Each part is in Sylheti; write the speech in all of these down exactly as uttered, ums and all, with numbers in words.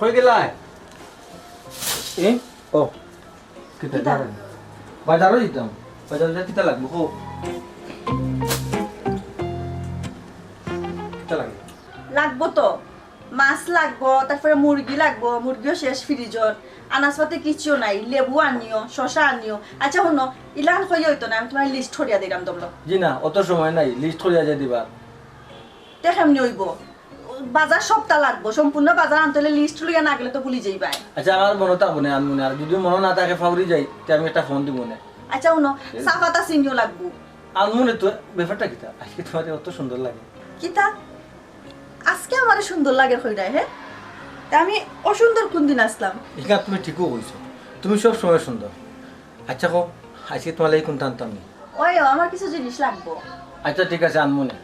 কই গেলায়? এ? ও। কিতা? কিতা? বাজারো যাইতাম। বাজারো যাইতে কিতা লাগবো? কও। কিতা লাগে? লাগবো তো। মাছ লাগবো, তারপরে মুরগি লাগবো, মুরগিও শেষ ফ্রিজর। আনাজপাতি কিচ্ছু নাই, লেবু আনিও, শশা আনিও। আচ্ছা হুনো, ইলান কইয়া অইতো না, আমি তুমার লিস্ট করিয়া দিলাম দমলো। জি না, অত সময় নাই, লিস্ট করিয়া যে দিবা। তে কেমনে অইবো? বাজার সবটা লাগবো, সম্পূর্ণ বাজার আনতে অইলে লিস্ট লইয়া না গেলে তো ভুলি যাইবায়। আচ্ছা, আমার মনো থাকবো নে, আনমু নে। আর যুদি মনো না থাকে, ফাউরি যাই, তে আমি একটা ফোন দিমু নে। আচ্ছা হুনো, চা পাতা চিনিও লাগবো। আনমু নে তো, ব্যাপারটা কিতা? আজকে তুমারে অত সুন্দর লাগে। কিতা? আজকে আমারে সুন্দর লাগের কইরায়, হে? তে আমি অসুন্দর কুনদিন আছলাম? ইখান তুমি ঠিকউ কইছো, তুমি সব সময় সুন্দর। আচ্ছা কও, আজকে তুমার লাগি কুনতা আনতাম নি? ওই, ও, আমার কিছু জিনিস লাগবো। আচ্ছা ঠিক আছে, আনমু নে।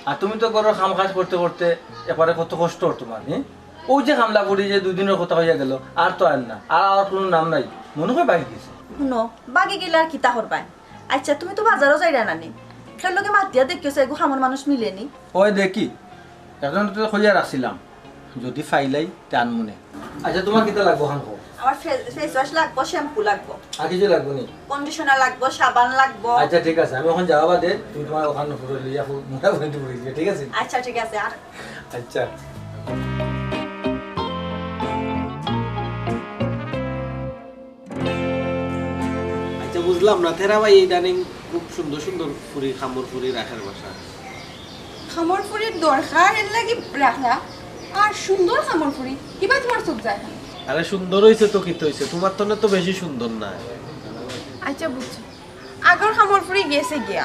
আর তুমি তো ঘরর কাম কাজ করতে করতে একবারে কত কষ্ট অর তুমার, হে? অউ যে কামলা ফুড়ি যে দুই দিনর কথা অইয়া গেল, আর তো আয় না, আর আওয়ার কুনু নাম নাই, মনো কয় ভাগি গেছে। হুনো, ভাগি গেলে আর কিতা করবায়? আচ্ছা, তুমি তো বাজারো যাইরায় না নি? কেউর লগে মাতিয়া দেখিও চাই, এগু কামর মানুষ মিলে নি। ওই দেখি, একজনরে তো কইয়া রাখছিলাম, যুদি পাইলাই তে আনমু নে। আচ্ছা, তুমার কিতা লাগবো অখান কও? আমার ফে-, ফেস ওয়াশ লাগবো, শ্যাম্পু লাগবো। আর কিছু লাগবো নি? কন্ডিশনার লাগবো, সাবান লাগবো। আচ্ছা ঠিক আছে, আমি অখন যাওয়া বাদে তুমি তুমার অখান উপরে লইয়া ফু-, মোটামুটি পড়ে দিও, ঠিক আছে? আচ্ছা ঠিক আছে, আর আচ্ছা। আচ্ছা, বুঝলাম না, তেরা ভাই ইদানিং খুব সুন্দর সুন্দর ফুরি, কামর ফুরি রাখের বাসাত। কামর ফুরির দরকার, এর লাগি রাখরা। আর সুন্দর কামর ফুরি, কিবা তুমার চোখ যায় না? আরে, সুন্দর অইছে তো কিতা অইছে, তুমার তনে তো বেশি সুন্দর না। আচ্ছা, বুঝছি। আগর কামর ফুরি গেছে গিয়া,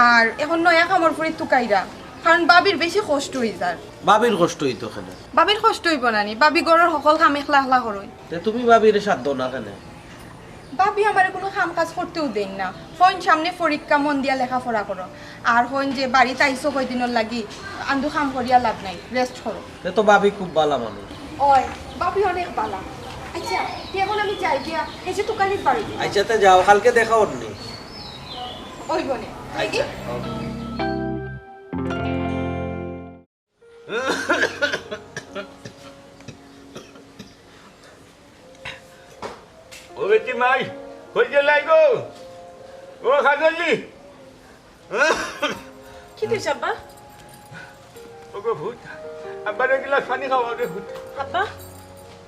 আর অখন নয়া কামর ফুরি তুকাইরা, কারণ ভাবির বেশি কষ্ট অই যার। ভাবির কষ্ট অইতো কেনে? ভাবির কষ্ট অইবো না নি, ভাবি ঘরর হকল কাম একলা একলা করইন। তে তুমি ভাবিরে সাথ দেও না কেনে? ভাবি আমারে কুনু কাম কাজ করতেউ দেইন না, কইন সামনে পরীক্ষা, মন দিয়া লেখাপড়া করো, আর কইন যে বাড়িত আইছো কয়দিনর লাগি, আন্দু কাম করিয়া লাভ নাই, রেস্ট করো। তে তো ভাবি খুব ভালা মানুষ। ওই, ভাবি অনেক ভালা। আচ্ছা, তে অখন আমি যাই গিয়া, এই যে তুকানির বাড়ি। আচ্ছা, তে যাও, কালকে দেখা অইবো নে। ওই বনে। আচ্ছা। ও বেটি মাই, কই গেলাই গো? ও খাজলি। কিতা অইছে আব্বা? ও গো ফুত, আব্বারে এক গিলাস পানি খাওয়াও রে ফুত। আব্বা,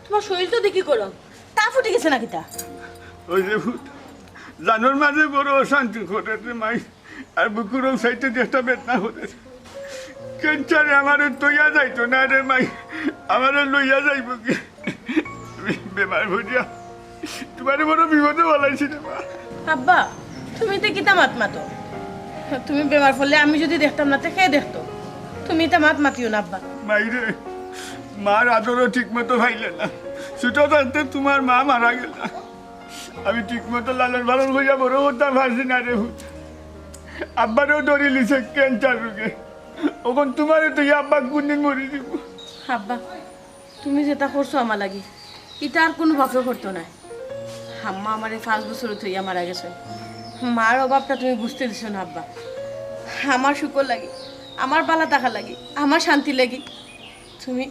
তুমার শরীর তো দেখি গরম, তাপ উঠি গেছে না কিতা? ওই রে ফুত, জানর মাঝে বড় অশান্তি করের রে মাই। আর বুকুর অউ সাইডে যে একটা বেদনা করের। ক্যান্সারে আমারে থইয়া যাইতো না রে মাই, আমারে লইয়া যাইবোগি। আমি বেমার পড়িয়া তুমারে বড় বিপদো ফালাইছি রে মা। আব্বা, তুমি ইতা কিতা মাত মাতো? তুমি বেমার পড়লে আমি যুদি দেখতাম না, তে কে দেখতো? তুমি ইতা মাত মাতিও না আব্বা। মাইরে, মার আদরও ঠিক মতো পাইলে না। ছোট থাকতে তুমার মা মারা গেলা। আমি ঠিক মতো লালন পালন করিয়া বড় করতাম পারছি না রে ফুত। আব্বারেও ধরিলিছে ক্যান্সার রোগে। অখন তুমারে থইয়া আব্বা কুনদিন মরি যাইবো। আব্বা, তুমি যেতা করছো আমার লাগি, ইতা আর কুনু বাপে করতো নায়। আম্মা আমারে পাঁচ বছর থইয়া মারা গেছইন। মার অভাবটা তুমি বুঝতে দিছো না আব্বা। আমার সুখর লাগি, আমার ভালা থাকার লাগি, আমার শান্তির লাগি তুমি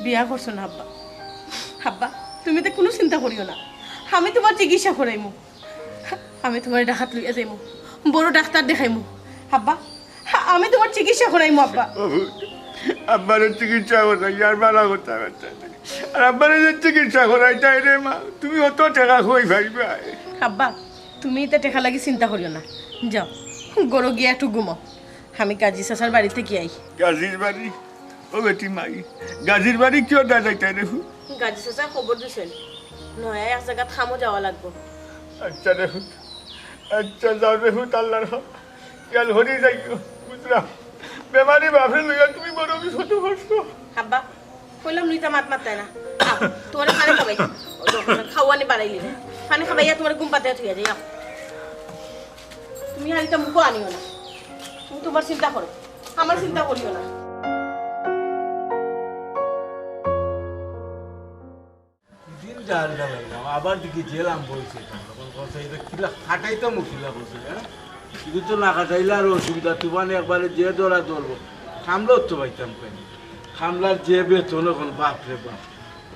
বিয়া করছো না আব্বা। আব্বা, তুমি তো কুনু চিন্তা করিও না, আমি তুমার চিকিৎসা করাইমু। আমি তুমারে ঢাকাত লইয়া যাইমু, বড় ডাক্তার দেখাইমু। আব্বা, আমি তুমার চিকিৎসা করাইমু আব্বা। বাবু, আব্বারে চিকিৎসা করাই আর ভালা করতে পারতাম না। আর আব্বারে যে চিকিৎসা করাইতায় রে মা, তুমি অত টেকা কই পাইবায়? আব্বা, তুমি ইতা টেকার লাগি চিন্তা করিও না। যাও, ঘরো গিয়া একটু ঘুমাও। আমি গাজী চাচার বাড়িত থাকি আই। গাজীর বাড়ি? ও বেটি মাই, গাজীর বাড়ি কিয়র দায় যাইতায় রে ফুত? গাজী চাচায় খবর দিছইন, নয়া এক জাগাত কামো যাওয়া লাগবো। আচ্ছা রে ফুত, আচ্ছা যাও রে ফুত, আল্লার হক। খেয়াল করি যাইও, বুঝলাম। বেমারি বাপরে লইয়া তুমি বড় বিপদো পড়ছো। আব্বা, কইলাম নি ইতা মাত মাততায় না। আও, তুমারে পানি খাবাই। ও যখন খাওয়ানি বাড়াইলি না। পানি খাবাইয়া তুমারে ঘুম পাড়াইয়া থইয়া যাই, আও। তুমি আর ইতা মুখো আনিও না। তুমি তুমার চিন্তা করো, আমার চিন্তা করিও না। দিন জাল জ্বালাইলাম, আবার দেখি জেল আরম্ভ হইছে। তখন কথা এটা কিলা খাটাইতাম, কিলা বলছে, হ্যাঁ? কিন্তু তো না খাটাইলে আর অসুবিধা, তুফানে একবারে যে ধরা ধরবো, কামলা তো পাইতাম কেনে? কামলার যে বেতন অখন, বাপ রে বাপ।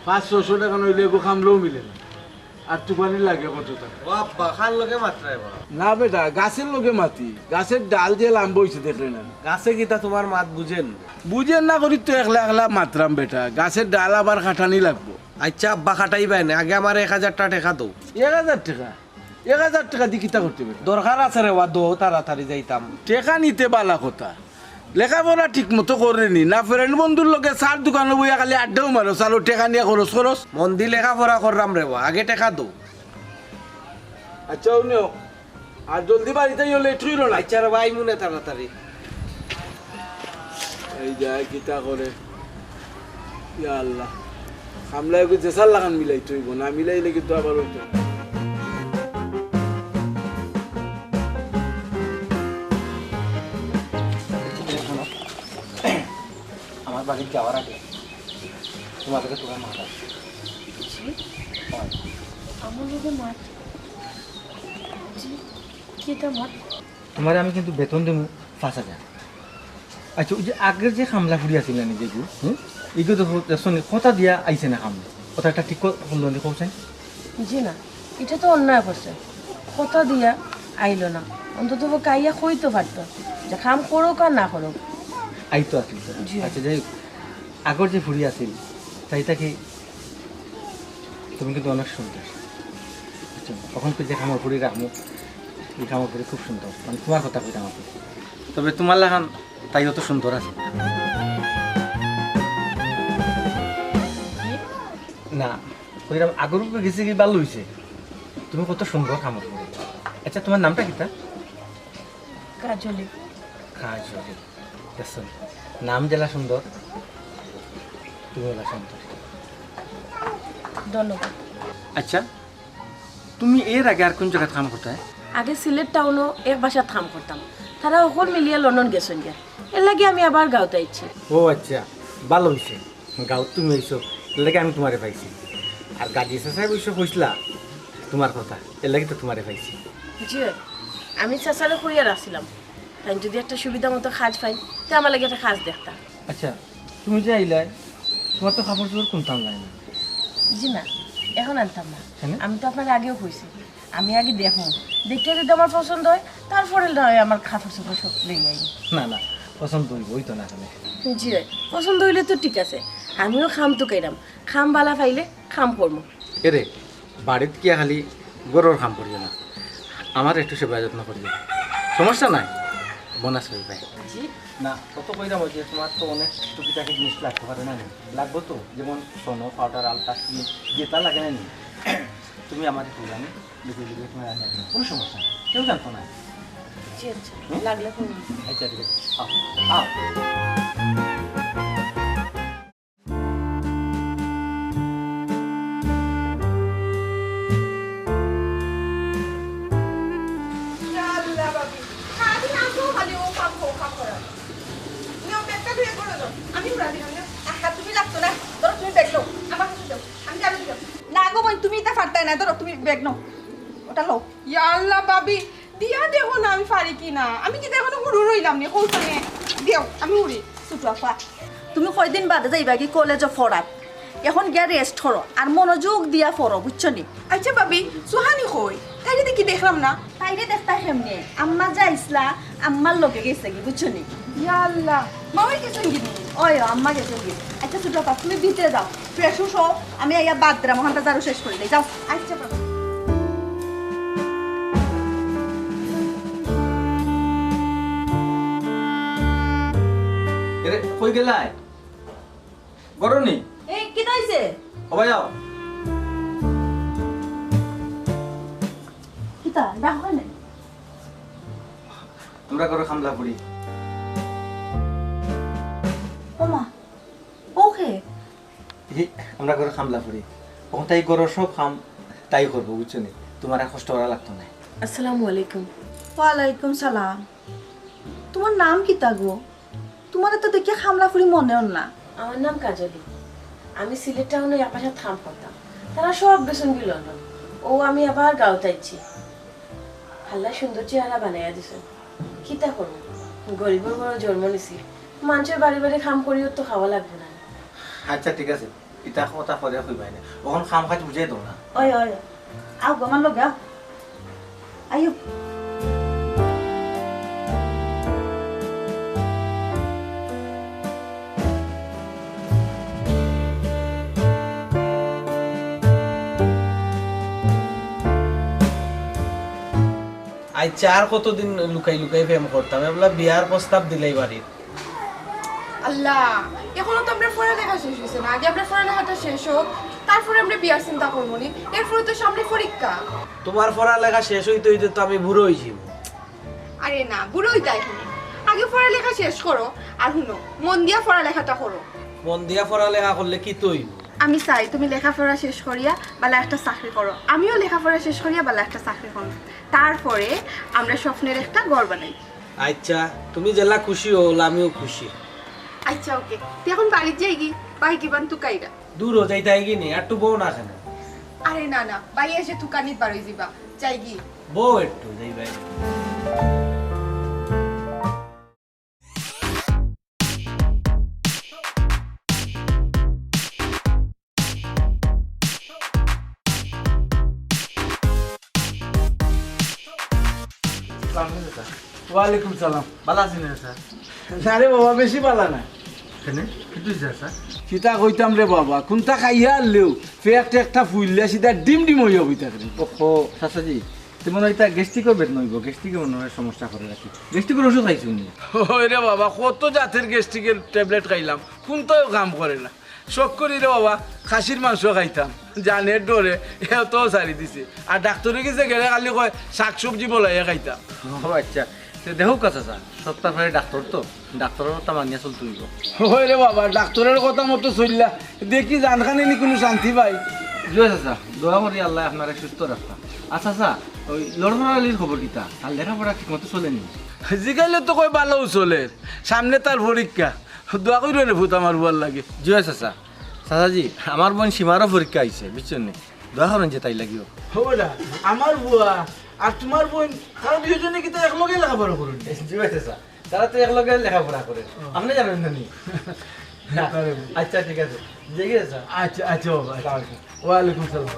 পাঁচ ছয়শো টেকা নইলে এগু কামলাও মিলে না। আর তুকানি লাগে কত টেকা? ও আব্বা, কার লগে মাতরায় বা? না বেটা, গাছের লগে মাতি। গাছের ডাল যে লাম্বা অইছে দেখরে না? গাছে কিতা তুমার মাত বুঝের না? বুঝের না করি তো একলা একলা মাতরাম বেটা। গাছের ডাল আবার কাটানি লাগবো। আইচ্ছা আব্বা, কাটাইবায় নে, আগে আমারে এক হাজার টেকা দেও। এক হাজার টেকা? এক হাজার টেকা দি কিতা করতে বেটা? দরকার আছে রে বা, দেও তাড়াতাড়ি যাইতাম। টেকা নিতে বালা কথা, লেখাপড়া ঠিক মতো কররে নি না? ফ্রেন্ড বন্ধুর লগে চার দোকানো বইয়া খালি আড্ডাউ মারো, চালো টেকা নিয়া খরচ খরচ। মন দি লেখাপড়া কররাম রে বা, আগে টেকা দেও। আইচ্ছা, হুনো, আর জলদি বাড়িত আইও, লেট করিও না। আইচ্ছা রে বা, আইমু নে তাড়াতাড়ি। এই যায় কিতা করে। ইয়া আল্লাহ, কামলায় এগু যেসার লাখান মিলাইতে অইবো, না মিলাইলে কিন্তু আবার অইতো না। আমার বাড়িত যাওয়ার আগে তুমার লগে তুমার মাত আছে। জি? আমার লগে মাত? জি, কিতা মাত? তুমারে আমি কিন্তু বেতন দিমু পাঁচ হাজার। আইচ্ছা, ওই যে আগর যে কামলা ফুড়ি আছিল না, নিজে গু, হুম? ইগু তো দেখছো নি, কথা দিয়া আইছে না কামে। কথা একটা ঠিক কর-, করলো নি, কওছাইন? জি না, ইটা তো অন্যায় করছে। কথা দিয়া আইলো না, অন্তত পক্ষে আইয়া কইতো পারতো যে কাম করুক আর না করুক। আইতো আছিল তো। জি। আইচ্ছা, যাই হোক, আগর যে ফুড়ি আছিল, তাই তাকে তুমি কিন্তু অনেক সুন্দর। বুঝছো? অখন তো যে কামর ফুড়ি রাখমু, ই কামর ফুড়ি খুব সুন্দর। মানে, তুমার কথা কইরাম আর কি। তবে তুমার লাখান তাই অত সুন্দর আছে না। কইরাম, আগর উপরে গেছে কি ভালা অইছে? তুমি কত সুন্দর কামর ফুড়ি। আইচ্ছা, তুমার নামটা কিতা? কাজলি। কাজলি। দেখছো নি? নাম যেলা সুন্দর, তুমি অলা সুন্দর। ধন্যবাদ। আইচ্ছা, তুমি এর আগে আর কুন জাগাত কাম করতায়? আগে সিলেট টাউনো এক বাসাত কাম করতাম। তারা হকল মিলিয়া লন্ডন গেছইন গিয়া। এরলাগি আমি আবার গাঁওত আইছি। ও আইচ্ছা, ভালা অইছে। গাঁওত তুমি আইছো, এরলাগি আমি তুমারে পাইছি। আর গাজী চাচায় অবশ্য কইছলা তুমার কথা, এরলাগি তো তুমারে পাইছি। জি অয়, আমি চাচারে কইয়া রাখছিলাম, তাইন যুদি একটা সুবিধা মতো কাজ পাইন, তে আমার লাগি একটা কাজ দেখতা। আইচ্ছা, তুমি যে আইলায়, তুমার তো কাপড় চোপড় কুনতা আনলায় না? জি না, অখন আনতাম না। কেনে? আমি তো আপনারে আগেও কইছি, আমি আগে দেখমু, দেখিয়া যুদি আমার পছন্দ অয়, তারপরে না অয় আমার কাপড় চোপড় সব লইয়া আইমু। না, না, পছন্দ অইবো, অইতো না কেনে? জি অয়, পছন্দ অইলে তো ঠিক আছে, আমিও কাম তুকাইরাম, কাম ভালা পাইলে কাম করমু। এরে, বাড়িত গিয়া খালি ঘরর কাম করিও না, আমার একটু সেবা যত্ন করিও, সমস্যা নাই, বোনাস পাইবায়। জি। না, অত কইরাম অউ যে তুমার তো অনেক টুকিটাকি জিনিস লাগতে পারে না নি? লাগবো তো, যেমন স্বর্ণ, পাউডার, আলতা, ক্রিম, যেটা লাগে না নি? তুমি আমারে কইবা, আমি লিখে লিখে তুমার আনিয়া দিমু, কুনু সমস্যা নাই, কেউ জানতো না। জি, আইচ্ছা, হুম? লাগলে ফোন দিও। আইচ্ছা, ঠিক আছে, আও, আও। ইয়া আল্লাহ, ভাবি, সারাদিন আসো খালি ও কাম, ও কাম করার। নিও, ব্যাগটা ধুয়ে করে দাও। আমি উড়া দিলাম, নিও। আহা, তুমি লাগতো না। ধরো, তুমি ব্যাগ নাও। আমার কাছে দাও। আমি ঝাড়ু দিলাম। না গো বোন, তুমি ইতা পারতায় না। ধরো, তুমি ব্যাগ নাও। ওটা লও। ইয়া আল্লাহ, ভাবি, দিয়া দেখো না, আমি পারি কি না। আমি কিতা অখনো হুরু রইলাম নি, কও তো নে। দেও, আমি উড়ি। ছোট আপা, তুমি কয়দিন বাদে যাইবাগি কলেজো পড়াত? অখন গিয়া rest করো, আর মনোযোগ দিয়া পড়ো, বুঝছো নি? আইচ্ছা ভাবি, সুহানি কই? তাইরে দেখি দেখলাম না। তাইরে দেখতায় কেমনে? আম্মা যে আইছলা, আম্মার লগে গেছেগি, বুঝছো নি? ইয়া আল্লাহ, মা অই গেছইন গি নি? অয়, আম্মা গেছইন গি। আইচ্ছা ছোট আপা, তুমি ভিতরে যাও, fresh হও, আমি আইয়া বাদ দিলাম, অখানটা ঝাড়ু শেষ করি দেই, যাও। আইচ্ছা বাবা। এরে, কই গেলায়? ঘরো নি? এই, কিতা অইছে? ও ভাই, আও। কিতা, ডাক অয় না? আমরা ঘরো কামলা করি। ও মা, ও কে? ই, আমরা ঘরো কামলা করি। অখন তাই ঘরর সব কাম তাই করবো, বুঝছো নি? তুমার আর কষ্ট করা লাগতো নায়। আসসালামু আলাইকুম। ওয়ালাইকুম সালাম। তুমার নাম কিতা গো? তুমারে তো দেখিয়া কামলা ফুড়ি মনে অর না। আমার নাম কাজলি। আমি সিলেট টাউনো এক বাসাত কাম করতাম। তারা সব গেছইন গি লন্ডন। অউ আমি আবার গাঁওত আইছি। আল্লায় সুন্দর চেহারা বানাইয়া দিছইন। কিতা করমু? গরিবর ঘরো জন্ম নিছি। মানষর বাড়ি বাড়ি কাম করিও তো খাওয়া লাগবো না। আইচ্ছা, ঠিক আছে। ইতা কথা পরে কইবায় নে। অখন কাম কাজ বুঝাই দেও না। ওই, ওই। আও গো, আমার লগে আও। আইও। আইচ্ছা, আর কতদিন লুকাই লুকাই প্রেম করতাম? এবলা বিয়ার প্রস্তাব দিলাই বাড়িত। আল্লাহ, এখনো তো আমরার পড়ালেখা শেষ অইছে না। আগে আমরার পড়ালেখাটা শেষ হোক, তারপরে আমরা বিয়ার চিন্তা করমু নি। এরপরে তো সামনে পরীক্ষা। তুমার পড়ালেখা শেষ অইতে অইতে তো আমি বুড়া অইযিমু। আরে না, বুড়া অইতায় কেনে? আগে পড়ালেখা শেষ করো, আর হুনো, মন দিয়া পড়ালেখাটা করো। মন দিয়া পড়ালেখা করলে কিতা অইবো? আমি চাই তুমি লেখাপড়া শেষ করিয়া বালা একটা চাকরি করো, আমিও লেখাপড়া শেষ করিয়া বালা একটা চাকরি করমু, তারপরে আমরা স্বপ্নের একটা ঘর বানাই। আইচ্ছা, তুমি যেলা খুশি অও, আমিও খুশি। আইচ্ছা, ওকে। তে অখন বাড়িত যাইগি, বাই কিবান তুকাইরা। দূর অ, যাইতায়গি নি, একটু বও না কেনে? আরে না না, বাই এসে তুকানিত বার অইযিবা, যাইগি। বও একটু, যাই বাই। ওয়ালাইকুম সালাম। বালা আছইন নি, স্যার? না রে বাবা, বেশি বালা না। কেনে? কিতা অইছে, স্যার? কিতা কইতাম রে বাবা, কুন্তা খাইয়া আরলেউ পেট একটা ফুইল্লা সিধা ডিম ডিম অইয়া বই থাকে রে। ওহো, চাচাজি, তে মনে অয় ইতা গ্যাস্ট্রিকর বেদনা অইবো, গ্যাস্ট্রিকে মনে অয় সমস্যা করে রাখি। গ্যাস্ট্রিকর ওষুধ খাইছো নি? ওই রে বাবা, কত জাতের গ্যাস্ট্রিকর ট্যাবলেট খাইলাম, কুন্তাও কাম করে না। শখ করি রে বাবা, খাসির মাংস খাইতাম, জানের ডরে এত ছাড়ি দিছে। আর ডাক্তরর গেছে গেলে খালি কয় শাক সবজি বলাইয়া খাইতাম। ও আইচ্ছা, তে দেখউক্কা চাচা, সত্তার পারে ডাক্তর তো, ডাক্তরর কথা মানিয়া চলতে অইবো। ওই রে বাবা, ডাক্তরর কথা মতো চললা, দেখি জানখানে নি কুনু শান্তি পাই। জি অয় চাচা, দোয়া করি আল্লায় আপনারে সুস্থ রাখতা। আচ্ছা চাচা, ওই লড়ফড়ালির খবর কিতা? আর লেখাপড়া ঠিক মতো চলে নি? জিগাইলে তো কয় ভালাউ চলের, সামনে তার পরীক্ষা। দোয়া করিও রে পুত আমার পুয়ার লাগি। জি অয় চাচা। চাচাজি, আমার বইন সীমারও পরীক্ষা আইছে, বুঝছইন নি? দোয়া করইন যে তাইর লাগিও। ও বেটা, আমার পুয়া আর তুমার বইন, তারা দুইজনে কিতা একলগে লেখাপড়া করইন? জি অয় চাচা, তারা তো একলগে লেখাপড়া করে। ও। আপনে জানইন না নি? না, আরে। আইচ্ছা, ঠিক আছে। যাই গি চাচা। আইচ্ছা, আইচ্ছা বাবা, আইচ্ছা। আসসালামু আলাইকুম। ওয়ালাইকুম সালাম।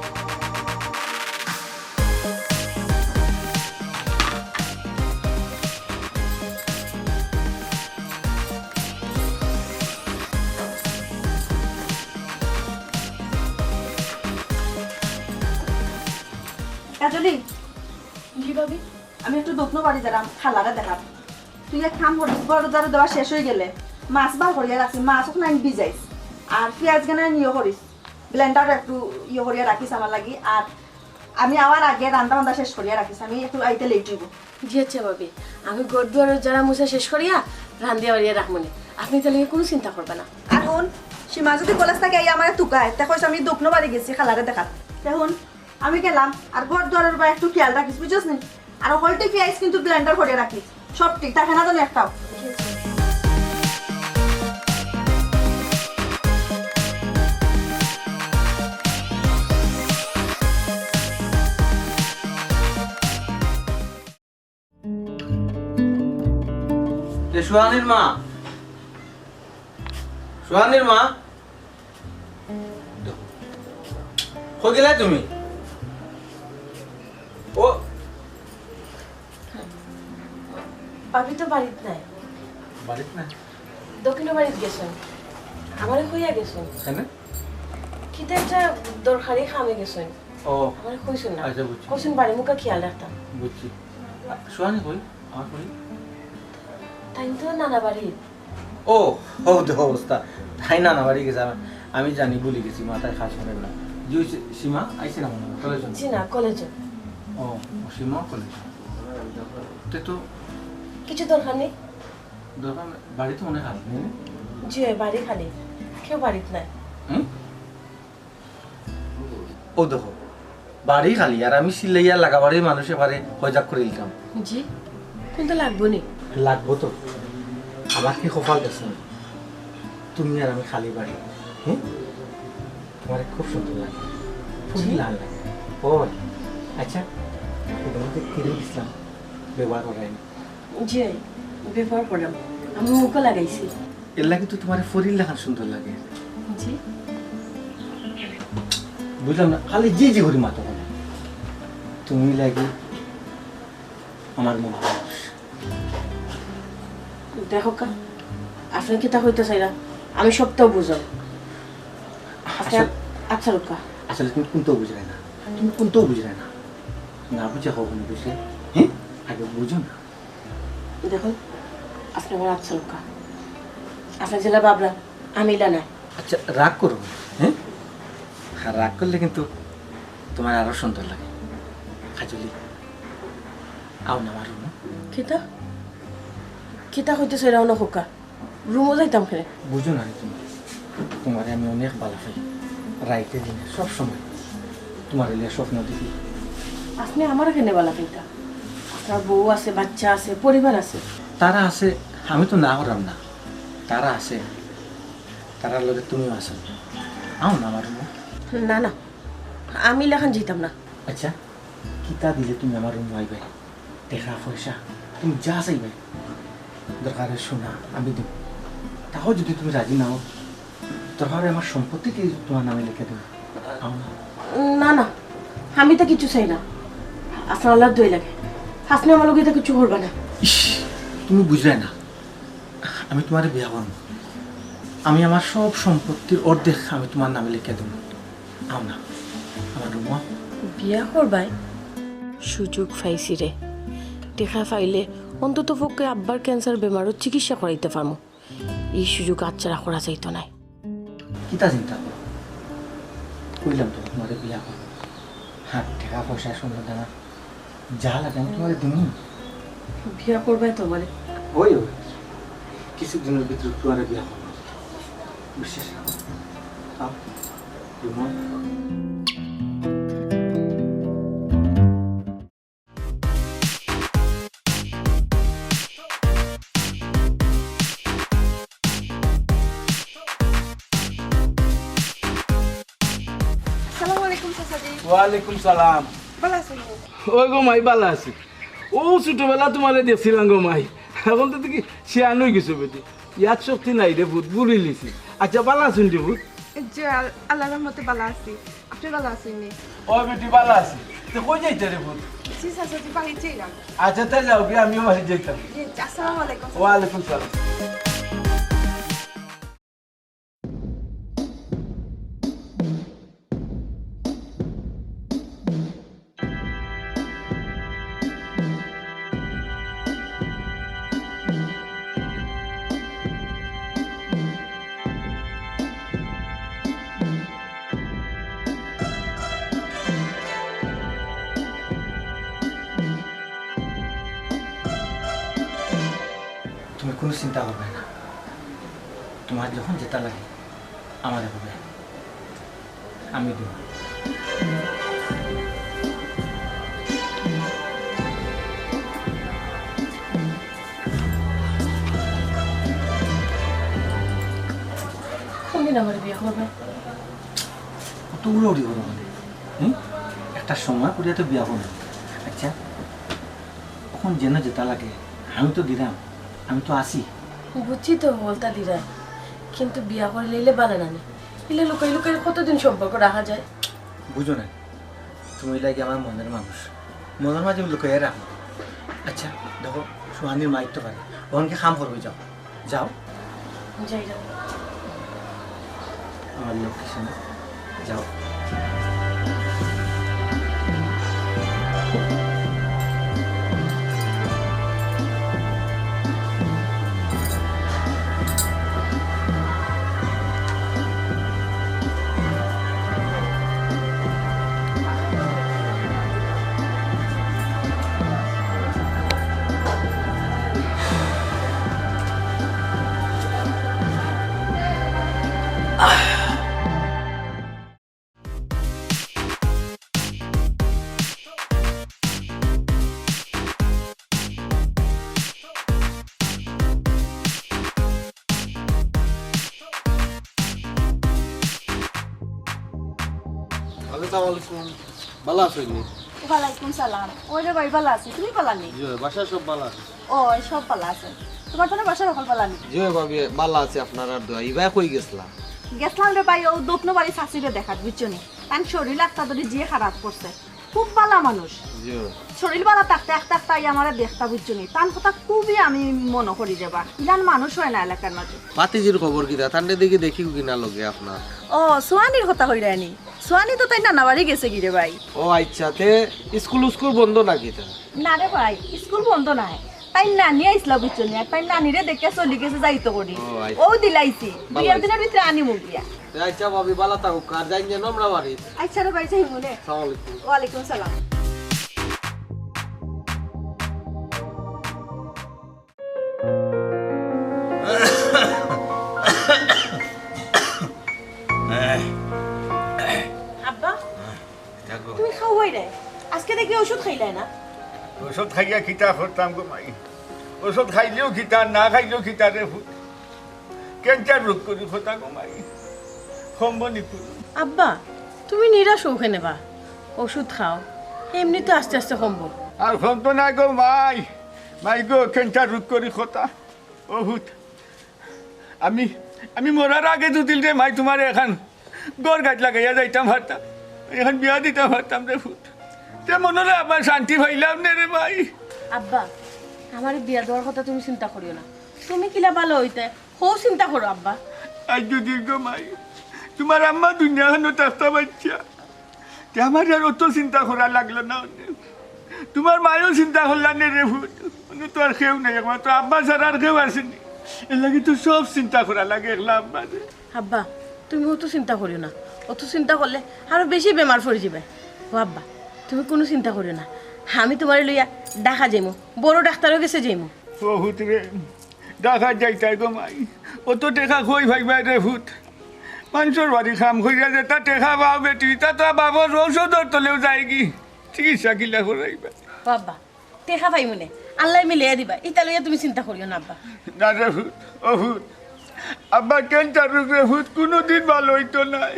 কাজলি। জি ভাবি। আমি একটু দোকানো বাড়ি যাইরাম, খালারে দেখাত। তুই এক কাম করিস, ঘর ঝাড়ু দেওয়া শেষ অইগেলে মাছ বার করিয়া রাখছি, মাছ অখন আইন ভিজাইস, আর পিয়াজ গানা ইয়ে করিস, ব্লেন্ডার একটু ইয়ে করিয়া রাখিস আমার লাগি। আর আমি আওয়ার আগে রান্দা বান্দা শেষ করিয়া রাখিস, আমি একটু আইতে লেট অইবো। জি আইচ্ছা ভাবি, আমি ঘর দুয়ার ঝাড়া মুছা শেষ করিয়া রান্দিয়া বাড়িয়া রাখমুনে, আপনে ইতার লাগি কুনু চিন্তা করবা না। আর হুন, সীমা যুদি কলেজ থাকি আইয়া আমারে তুকায়, তে কইস আমি দোকানো বাড়ি গেছি খালারে দেখাত। তে হুন, আমি গেলাম, আর ঘর দুয়ারর বায় একটু খিয়াল রাখিস, বুঝছস নি? আর হকলটি পিয়াজ কিন্তু ব্লেন্ডার করিয়া রাখিস, সবটি, থাকে না যেন একটাও। এ সুহানির মা, সুহানির মা, কই গেলা তুমি? ও, ভাবি তো বাড়িত নাই। বাড়িত নাই? দক্ষিণ বাড়িত গেছইন, আমারে কইয়া গেছইন। কেনে? কিতা একটা দরকারি কামে গেছইন। ও। আমারে কইছইন না। আইচ্ছা, বুঝছি। কইছইন বাড়ি মুখা খিয়াল রাখতাম। বুঝছি। আ, সুহানি কই? আমার কই? তাইন তো নানা বাড়ি। ও, ও, দেখো অবস্থা। তাই নানা বাড়ি গেছে, আমি, আমি জানি, ভুলি গেছি, মাথায় কাজ করে না। জি, ওই সী-, সীমা আইছে না মনে হয়, কলেজো? জি না, কলেজো। ও, ও সীমা কলেজো। তে তো কিছু দরকার নেই। দরকার নেই, বাড়ি তো মনে হয় খালি, নেই? জি, ওই বাড়ি খালি, কেউ বাড়িত নাই। হুম? ও দেখো, বাড়ি খালি, আর আমি চিল্লাইয়া লাগা বাড়ির মানুষে পারে হইজাক করি দিতাম। জি, কুন্তা লাগবো নি? লাগবো তো। আমার কি কপাল দেখছো না? তুমি আর আমি খালি বাড়ি। হুম? তোমারে খুব সুন্দর লাগে, খুব জি। লাল লাগে। ও, আচ্ছা, তোমাকে কিনে দিছিলাম, ব্যবহার করায়নি। জি, ব্যবহার করলাম, আমি মুখো লাগাইছি। এর লাগি তো তোমারে ফরির লাখান সুন্দর লাগে। জি। বুঝলাম না, খালি জি জি করি মাতো কেনে? তুমি লাগি আমার মন মানুষ। দেখো কা, আপনি কিতা কইতা চাইরা, আমি সবটাউ বুঝলাম। আপনি আসলে আচ্ছা রুক্কা। আসলে তুমি কুনটাউ বুঝরায় না, তুমি কুনটাউ বুঝরায় না। না বুঝে কখনো বুঝলে, হ্যাঁ? আগে বুঝো না। দেখো, আপনি আমার আচ্ছা রুক্কা। আপনি যেলা ভাবরা, আমি ইলা না। আচ্ছা, রাগ করো না, হ্যাঁ? আর রাগ করলে কিন্তু তোমার আরো সুন্দর লাগে। কাজলি, আও না আমার রুমো। কিতা? কিতা কইতা চাইরা অনো কউক্কা? রুমো যাইতাম কেনে? বুঝো না নি তুমি, তোমারে আমি অনেক ভালা পাই। রাইতে দিনে সব সময় তোমারে লইয়া স্বপ্ন দেখি। আপনি আমারে কেনে ভালা পাইতা? আপনার বউ আছে, বাচ্চা আছে, পরিবার আছে। তারা আছে, আমি তো না করাম না। তারা আছে, তারার লগে তুমিও আছো। আও না আমার রুমো। না, না, আমি ইলাখান যাইতাম না। আচ্ছা, কিতা দিলে তুমি আমার রুমো আইবায়? টেকা পয়সা, তুমি যা চাইবায়। দরকার অয় সোনা, আমি দিমু। তাও যদি তুমি রাজি না অও, দরকার অয় আমার সম্পত্তি কি তোমার নামে লেখি দিমু। আও না। না, না, আমি তো কিচ্ছু চাই না। আপনার আল্লার দোয়াই লাগে, আপনি আমার লগে ইতা কিচ্ছু করবা না। ইস, তুমি বুঝরায় না, আমি তোমারে বিয়া করমু। আমি আমার সব সম্পত্তির অর্ধেক আমি তোমার নামে লেখি দিমু। আও না, আমার রুমো। বিয়া করবায়? সুযোগ পাইছি রে। টেকা পাইলে অন্তত পক্ষে আব্বার ক্যান্সার বেমারর চিকিৎসা করাইতে পারমু। ই সুযোগ হাতছাড়া করা যাইতো নায়। কিতা চিন্তা করো? কইলাম তো তোমারে বিয়া করমু। হ্যাঁ, টেকা পয়সা, সোনা দানা, যা লাগে আমি তোমারে দিমু। বিয়া করবায় তো আমারে? অয়, অয়। কিছু দিনর ভিতরে তোমারে বিয়া করমু। বিশ্বাস রাখো। আও, রুমো। আসসালামু আলাইকুম চাচাজি। ওয়ালাইকুম সালাম। ভালা আছইন নি? অয় গো মাই, ভালা আছি। অউ ছোটবেলা তোমারে দেখছিলাম গো মাই, অখন তো দেখি শিয়ান অইগেছো বেটি। ইয়াদ শক্তি নাই রে পুত, ভুলিলিছি। আচ্ছা, ভালা আছইন রে পুত? জি, আল-, আল্লার রহমতে ভালা আছি। আপনি ভালা আছইন নি? ও বেটি, ভালা আছি। তে কই যাইতায় রে পুত? জি চাচাজি, বাড়িত যাইরাম। আচ্ছা, তে যাও গিয়া, আমিও বাড়িত যাইতাম। জি, আসসালামু আলাইকুম। ওয়ালাইকুম সালাম। তুমি কুনু চিন্তা করবায় না, তোমার যখন যেটা লাগে আমারে কইবায়। আমি দিমু। কোনদিন আমারে বিয়া করবায়? অত উড়াউড়ি করো কেনে? হুম? একটা সময় করিয়া তো বিয়া করমু। আচ্ছা, অখন যেন যেটা লাগে, আমি তো দিরাম, আমি তো আছি। বুঝছি তো, হকলতা দিরায়, কিন্তু বিয়া করিলাইলে ভালা নানি? ইলা লুকাই লুকাই কতদিন সম্পর্ক রাখা যায়? বুঝো না, তুমি লাগি আমার মনর মানুষ, মনর মাঝে লুকাইয়া রাখো। আচ্ছা, দেখো, সুহানির মাইর তো পারে, অখনকে কাম করবে, যাও। যাও। যাই, যাও। আমার লক্ষ্মী সোনা, যাও। আসসালামু আলাইকুম। ভালা আছইন নি? ওয়ালাইকুম সালাম। ওই রে ভাই, ভালা আছি। তুমি ভালা নি? জি, বাসার সব ভালা আছে। ও, এই সব ভালা আছে। তোমার তো না বাসার হকল ভালা নি? জি ভাবি, ভালা আছি আপনারার দোয়া। ইবায় কই গেছলা? গেছলাম রে ভাই, অউ দক্ষিণ বাড়ি চাচিরে দেখাত, বুঝছো নি? তান শরীর একটা ধরি যে খারাপ করছে, খুব ভালা মানুষ। জি। শরীর ভালা থাকতে একটা একটা আইয়া আমারে দেখতা, বুঝছো নি? তান কথা খুবই আমি মনো করি রে বা। ইলান মানুষ অয় না এলাকার মাঝে। ভাতিজির খবর কিতা? তানরে দেখি, দেখিও কিনা লগে আপনার? ও, সোয়ানির কথা কইরায় নি? সোয়ানি তো তাইর নানা বাড়ি গেছেগি রে ভাই। ও আইচ্ছা, তে স্কুল উস্কুল বন্ধ নাকি তা? না রে ভাই, স্কুল বন্ধ নায়। তাইর নানি আইছলা, বুঝছো নি? আর তাইর নানিরে দেখিয়া চলি গেছে যাইতো করি। ও, আইচ্ছা। অউ দিলাইছি। ভালা দুই এক অইছে। দিনর ভিতরে আনিমু গিয়া। তে আইচ্ছা ভাবি, ভালা থাকউক্কা, আর যাইন যেন আমরার বাড়িত। আইচ্ছা রে ভাই, যাইমু নে। আসসালামু আলাইকুম। ওয়ালাইকুম সালাম। আব্বা, কিতা গো? তুমি খাওয়াই রে। আজকে দেখি ওষুধ খাইলায় না। ওষুধ খাইয়া কিতা করতাম গো মাই? ওষুধ খাইলেও কিতা, না খাইলেও কিতা রে পুত? ক্যান্সার রোগ করি কথা গো মাই। কমবো নি পুত? আব্বা, তুমি নিরাশ অও কেনে বা? ওষুধ খাও, এমনি তো আস্তে আস্তে কমবো। আর কমতো নায় গো মাই। মাই গো, ক্যান্সার রোগ করি কথা। ও পুত, আমি, আমি মরার আগে দুদিন রে মাই তুমারে এখান ঘর গাছ লাগাইয়া যাইতাম পারতাম, এখান বিয়া দিতাম পারতাম রে পুত। তে মনরে আবার শান্তি পাইলাম নে রে মাই। আব্বা, আমারে বিয়া দেওয়ার কথা তুমি চিন্তা করিও না। তুমি কিলা ভালা অইতে, হউ চিন্তা করো আব্বা। আইজ দুদিন গো মাই, তুমার আম্মা দুনিয়া খানো থাকতা পারতা। তে আমার আর অত চিন্তা করা লাগলো না অনে। তুমার মায়ও চিন্তা করলা নে রে পুত। অনে তো আর কেউ নাই, একমাত্র আব্বা ছাড়া আর কেউ আছে নি। এরলাগি তো সব চিন্তা করা লাগে একলা আব্বারে। আব্বা, তুমি অত চিন্তা করিও না। অত চিন্তা করলে আরো বেশি বেমার পড়ি যিবায়। ও আব্বা, তুমি কুনু চিন্তা করিও না। আমি তুমারে লইয়া ঢাকা যাইমু, বড় ডাক্তারর গেছে যাইমু। ও পুত রে, ঢাকা যাইতায় গো মাই? অত টেকা কই পাইবায় রে পুত? মানষর বাড়ি কাম করিয়া যেতা টেকা পাও বেটি, ইতা তো বাপর ঔষধর তলেও যায়গি। চিকিৎসা কিলা করাইবা? ও আব্বা, টেকা পাইমু নে, আল্লায় মিলাইয়া দিবা, ইতা লইয়া তুমি চিন্তা করিও না আব্বা। না রে পুত, ও পুত, আব্বা ক্যান্সার রোগ রে পুত, কুনুদিন ভালা অইতো নায়।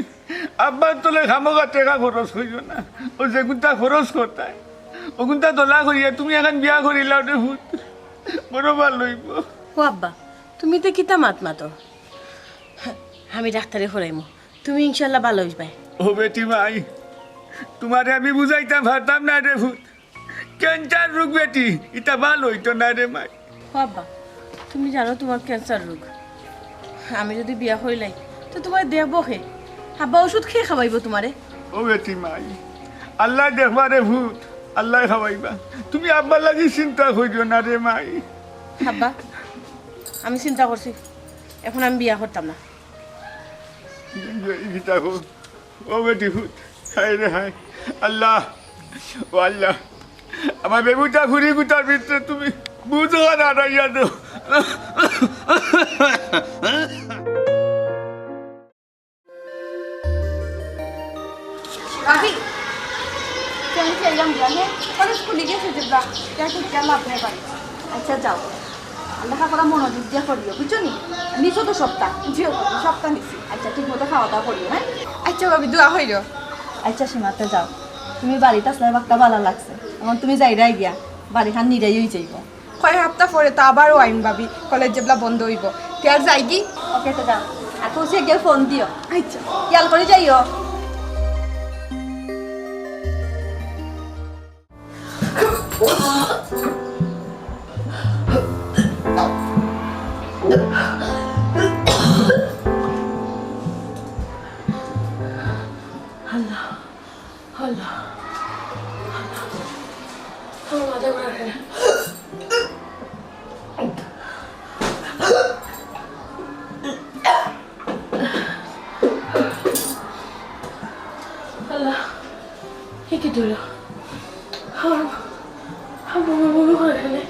আব্বার তলে খামোখা টেকা খরচ করিও না। অউ যেগুনতা খরচ করতায়, অগুনতা দলা করিয়া তুমি এখান বিয়া করিলাও রে পুত, বড় ভালা অইবো। ও আব্বা, তুমি তে কিতা মাত মাতো? আমি ডাক্তারি করাইমু, তুমি ইনশাআল্লাহ ভালা অইবায়। ও বেটি মাই, তুমারে আমি বুঝাইতাম পারতাম নায় রে পুত। ক্যান্সার রোগ বেটি, ইতা ভালা অইতো নায় রে মাই। ও আব্বা, তুমি জানো তুমার ক্যান্সার রোগ। আমি যুদি বিয়া করিলাই, তে তুমারে দেখবো কে? আব্বা ওষুধ কে খাওয়াইবো তুমারে? ও বেটি মাই, আল্লায় দেখবা রে পুত, আল্লায় খাওয়াইবা। তুমি আব্বার লাগি চিন্তা করিও না রে মাই। আব্বা, আমি চিন্তা করছি, এখন আমি বিয়া করতাম না। ইতা কও, ও বেটি পুত, হায় রে হায়, আল্লাহ, ও আল্লাহ, আমার বেবুটা ফুরি গুটার ভিতরে তুমি বুঝো আর আড়াইয়া দেও। ভাবি, আমি চাইলাম জানে, কলেজ খুলি গেছে যে ব্রা, যা ঠিক যা লাভ নেই ভাই। আচ্ছা যাও, আর লেখাপড়া মনোযোগ দিয়া করিও, বুঝছো নি? নিছো তো সবটা? জি, সবটা নিছি। আচ্ছা, ঠিক মতো খাওয়া দাওয়া করিও, হ্যাঁ? আচ্ছা ভাবি, দোয়া হইল। আচ্ছা সীমাতে যাও, তুমি বাড়িত আসলে বাক্কা ভালা লাগছে, এখন তুমি যাইরায় গিয়া, বাড়িখান নিরাই অই যাইবো। কয় হাপ্তা পরে তো আবারও আইম ভাবি, কলেজ যেবলা বন্ধ অইবো। তে আর যাইগি? ওকে, তো যাও। আর পৌঁছে গিয়া ফোন দিও। আচ্ছা। খেয়াল করি যাইও। আল্লাহ, আল্লাহ, আল্লাহ। আমার মাথা ঘুরে। আল্লাহ, এ কিতা অইলো? আমার, আমার বমি বমি করে কেনে।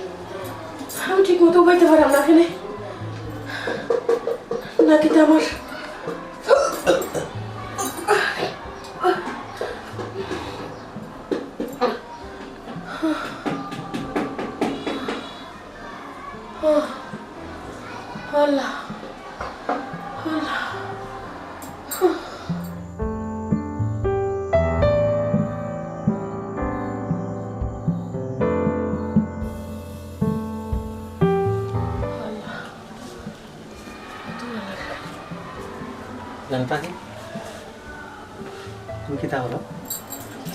আমি ঠিক মতো উবাইতে পারলাম না কেনে। নাকি তো আমার আল্লাহ, আল্লাহ। জান পাখি, তুমি কিতা করো?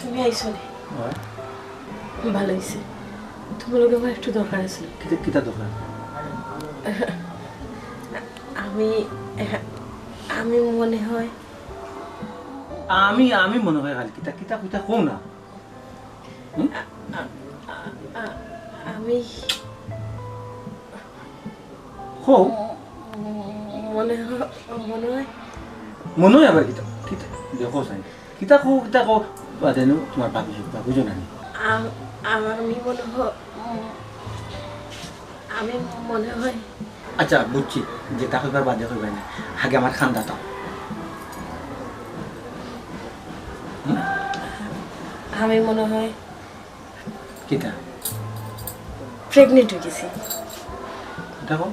তুমি আইছো নি? অয়। ভালা অইছে। তুমার লগে আমার একটু দরকার আছিল। কিতা, কিতা দরকার? আমি, আমি মনে হয় আমি, আমি মনে হয় খালি কিতা, কিতা, কিতা কও না। হুম? আ-, আ-, আ-, আ-, আমি কও। মনে হয়, মনে হয়। মনে হয় আবার কিতা? কিতা? দেখো চাই। কিতা কও, কিতা কও? বাদে নু তুমার ভাবি, বুঝো না নি? আ-, আমি মনে হয়, উম, আমি মনে হয়। আচ্ছা, বুঝছি। যেতা কইবার বাদে কইবায় না। আগে আমার খান্দা তাও। হুম? আমি মনে হয় কিতা? Pregnant অই গেছি। কিতা কও?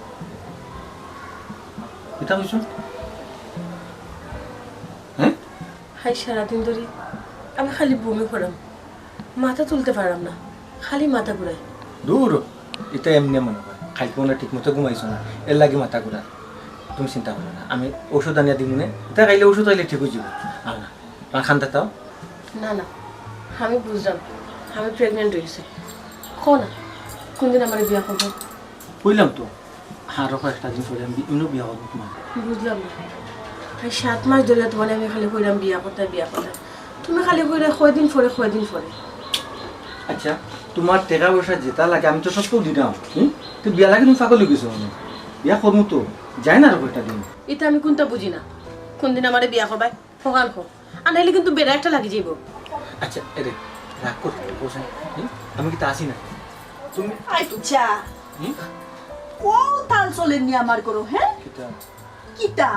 কিতা কইছো? হ্যাঁ? হাই সারাদিন ধরি আমি খালি বমি করাম, মাথা তুলতে পারাম না, খালি মাথা ঘুরায়। দূর, ইতা এমনে মনে হয়। কাইলকু না ঠিক মতো ঘুমাইছো না, এরলাগি মাথা ঘুরার। তুমি চিন্তা করো না, আমি ঔষধ আনিয়া দিমু নে। ইতা খাইলে ঔষধ খাইলে ঠিক অই যাইবো। আর না, আর খান্দা তাও। না, না, আমি বুঝলাম, আমি pregnant অই গেছি। কও না, কোনদিন আমারে বিয়া করবায়? কইলাম তো, আরো কয়েকটা দিন পরে আমি বি-, এমনেউ বিয়া করবো তুমার। বুঝলাম না, প্রায় সাত মাস ধরি তুমারে আমি খালি কইরাম বিয়া করতায়, বিয়া করতায়। তুমি খালি কইরায় কয়দিন পরে, কয়দিন পরে। আচ্ছা, তুমার টেকা পয়সা যেতা লাগে আমি তো সব তো দিরাম। হুম? তো বিয়ার লাগি তুমি পাগল অই গেছো মানে? বিয়া করমু তো, যাই না আরো কয়টা দিন। ইতা আমি কুনতা বুঝি না, কোনদিন আমারে বিয়া করবায়? অখান কও। আর নাইলে কিন্তু বেড়া একটা লাগি যাইবো। আচ্ছা, এরে, রাগ করো না, বুঝছো? হুম? আমি কিতা আছি না? তুমি আচ্ছা। হুম? কও তাল চলের নি আমার ঘরো, হ্যাঁ? কিতা? কিতা?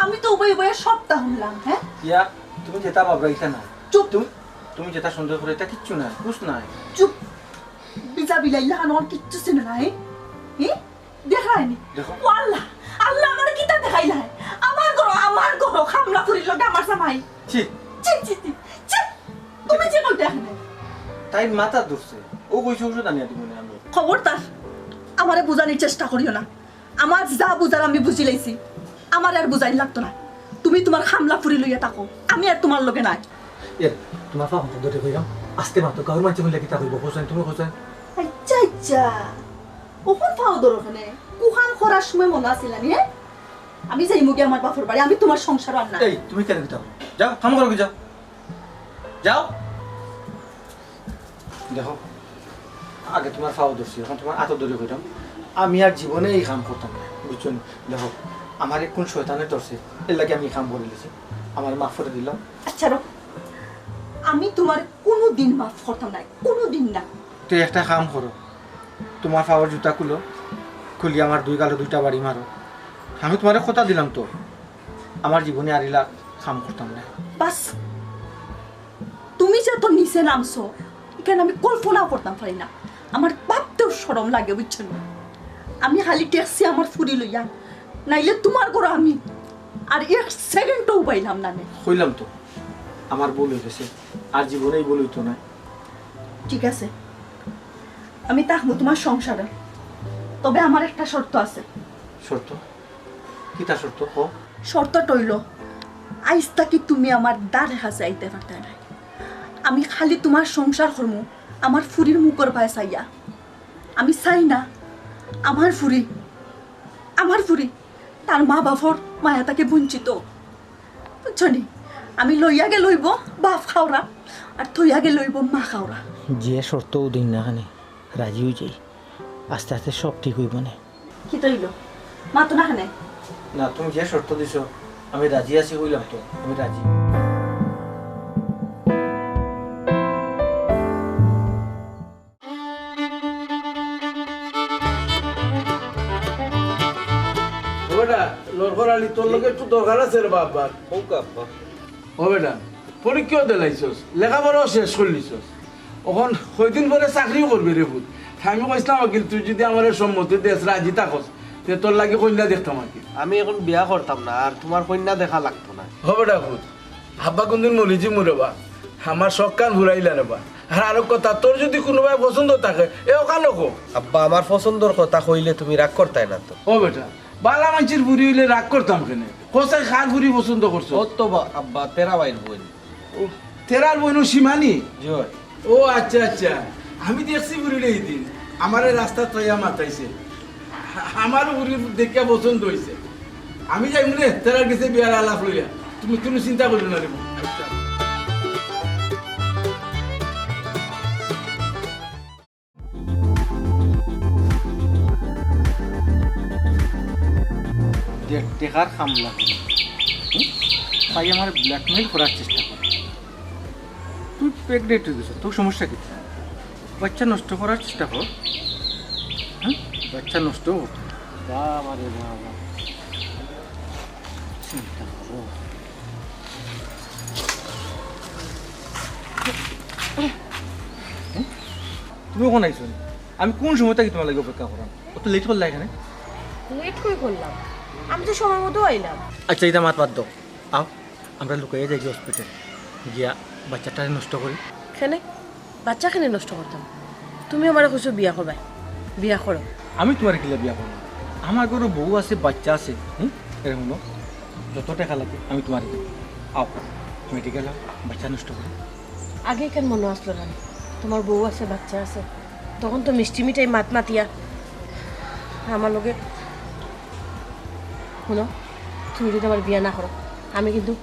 আমি তো উবাই উবাই সবতা হুনলাম, হ্যাঁ? ইয়া, তুমি যেতা ভাবরায় ইতা না। চুপ। তুমি, তুমি যেতা সন্দেহ করো, ইতা কিচ্ছু না, বুঝ নাই। চুপ। বিজা বিলাইলা খান অর কিচ্ছু চিনে না, হ্যাঁ? হ্যাঁ? দেখরায় নি? দেখো। ও আল্লাহ, আল্লাহ আমারে কিতা দেখাইলায়? আমার ঘরো, আমার ঘরো, খামলা ফুরির লগে আমার জামাই। ছি। ছি, ছি, ছি, ছি। তুমি যে কইতে এখানে। তাইর মাথা ধরছে। অউ কইছে ঔষধ আনিয়া দিমু নে আমি। খবরদার, আমারে বুঝানির চেষ্টা করিও না। আমার যা বুঝার আমি বুঝিলাইছি। আমারে আর বুঝাইন লাগতো না। তুমি তুমার খামলা ফুরি লইয়া থাকো। আমি আর তুমার লগে নাই। এ, তুমার পাও ধরি কইরাম, আস্তে মাতো, গাউর মানষে হুনলে কিতা কইবো? কও চাইন, তুমি কও চাইন। আচ্ছা, আচ্ছা। অখন পাও ধরো কেনে? কুখান করার সময় মনো আছিল না নি, হে? আমি যাইমুগি আমার বাপর বাড়ি, আমি তুমার সংসারো আর না। এই, তুমি কেনে কিতা করো? যাও, কাম করো কি, যাও। যাও। দেখো, আগে তুমার পাও ধরছি, অখন তুমার আতো ধরি কইরাম। আমি আর জীবনে ই কাম করতাম না, বুঝছো নি? দেখো, আমারে কুন শয়তানে ধরছে, এরলাগি আমি ই কাম করিলিছি। আমারে মাফ করি দিলাও। আচ্ছা, রও। আমি তুমারে কুনুদিন মাফ করতাম নায়, কুনুদিন না। তে একটা কাম করো, তুমার পাওর জুতা খুলো, খুলি আমার দুই গালো দুইটা বাড়ি মারো। আমি তুমারে কথা দিলাম তো, আমার জীবনে আর ইলা কাম করতাম না। বাস, তুমি যে অত নিচে নামছো, ইখান আমি কল্পনাও করতাম পারি না। আমার ভাবতেও শরম লাগে, বুঝছো নি? আমি খালি ঠেকছি আমার ফুরি লইয়া, নাইলে তুমার ঘরো আমি আর এক সেকেন্ডও উবাইলাম না নে। কইলাম তো, আমার ভুল অই গেছে, আর জীবনে ই ভুল অইতো নায়। ঠিক আছে, আমি থাকমু তুমার সংসারে, তবে আমার একটা শর্ত আছে। শর্ত? কিতা শর্ত, কও? শর্তটা অইলো, আইজ থাকি তুমি আমার ধারে কাছে আইতে পারতায় নায়। আমি খালি তুমার সংসার করমু আমার ফুরির মুখর বায় চাইয়া। আমি চাই না আমার ফুরি, আমার ফুরি তার মা বাপর মায়া থাকি বঞ্চিত। বুঝছো নি? আমি লইয়া গেলে অইবো বাপ খাওরা, আর থইয়া গেলে অইবো মা খাওরা। যে শর্তউ দিন না কেনে, রাজি অই যাই। আস্তে আস্তে সব ঠিক অইবো নে। কিতা অইলো? মাতো না কেনে? না, তুমি যে শর্ত দিছো, আমি রাজি আছি কইলাম তো, আমি রাজি। ও বেটা, লড়কর আলী, তোর লগে একটু দরকার আছে রে বাপ। কউক্কা আব্বা। ও বেটা, পরীক্ষাও দিলাইছস, লেখাপড়াও শেষ করলিছস, অখন কয়দিন পরে চাকরিও করবে রে পুত। আমি কইছলাম আকিল, তুই যুদি আমারে সম্মতি দেস, রাজি থাকস, তে তোর লাগি কইন্যা দেখতাম আকিল। আমি অখন বিয়া করতাম না, আর তুমার কইন্যা দেখা লাগতো না। ও বেটা পুত, আব্বা কুনদিন মরি যিমু রে বা, আমার শখখান ফুরাইলা রে বা। আর আরো কথা, তোর যুদি কুনুবায় পছন্দ থাকে, এ অখানও কও। আব্বা, আমার পছন্দর কথা কইলে তুমি রাগ করতায় না তো? ও বেটা, বালা মানষির ফুরি অইলে রাগ করতাম কেনে? কও চাই কার ফুরি পছন্দ করছো? ও তো বা-, আব্বা, তেরা ভাইর বইন। ও, তেরার বইন শিমানি? জি অয়। ও আচ্ছা, আচ্ছা। আমি দেখছি বুড়িরে এই দিন। আমারে রাস্তাত পাইয়া মাতাইছে। আ-, আমারও বুড়ি দেখিয়া পছন্দ অইছে। আমি যাইমু নে, তেরার গেছে বিয়ার আলাপ লইয়া। তুমি কুনু চিন্তা করিও না রে। আচ্ছা। দে-, দেখার কাম লাগে। হুম? তাই আমারে blackmail করার চেষ্টা করে। তুই pregnant অই গেছস, তোর সমস্যা কিতা? বাচ্চা নষ্ট করার চেষ্টা কর। হ্যাঁ? বাচ্চা নষ্ট করতে। বাবা রে বাবা। চিন্তা করো। তুমি অখন আইছো নি? আমি কুন সময় থাকি তুমার লাগি অপেক্ষা করাম? অত late করলা কেনে? Late কই করলাম? আমি তো সময় মতো আইলাম। আচ্ছা, ইতা মাত বাদ দেও। আও, আমরা লুকাইয়া যাইগি hospital। গিয়া বাচ্চাটারে নষ্ট করি। কেনে? বাচ্চা কেনে নষ্ট করতাম? তুমি আমারে কইছো বিয়া করবায়, বিয়া করো। আমি তুমারে কিলা বিয়া করমু? আমার ঘরো বউ আছে, বাচ্চা আছে। হুম? এরে হুনো, যত টেকা লাগে আমি তুমারে দিমু। আও, medical আও, বাচ্চা নষ্ট করি। আগে কেনে মনো আছলো না? তুমার বউ আছে, বাচ্চা আছে। তখন তো মিষ্টি মিঠাই মাত মাতিয়া আমার লগে। হুনো, তুমি যদি আমার বিয়া না করো, আমি কিন্তু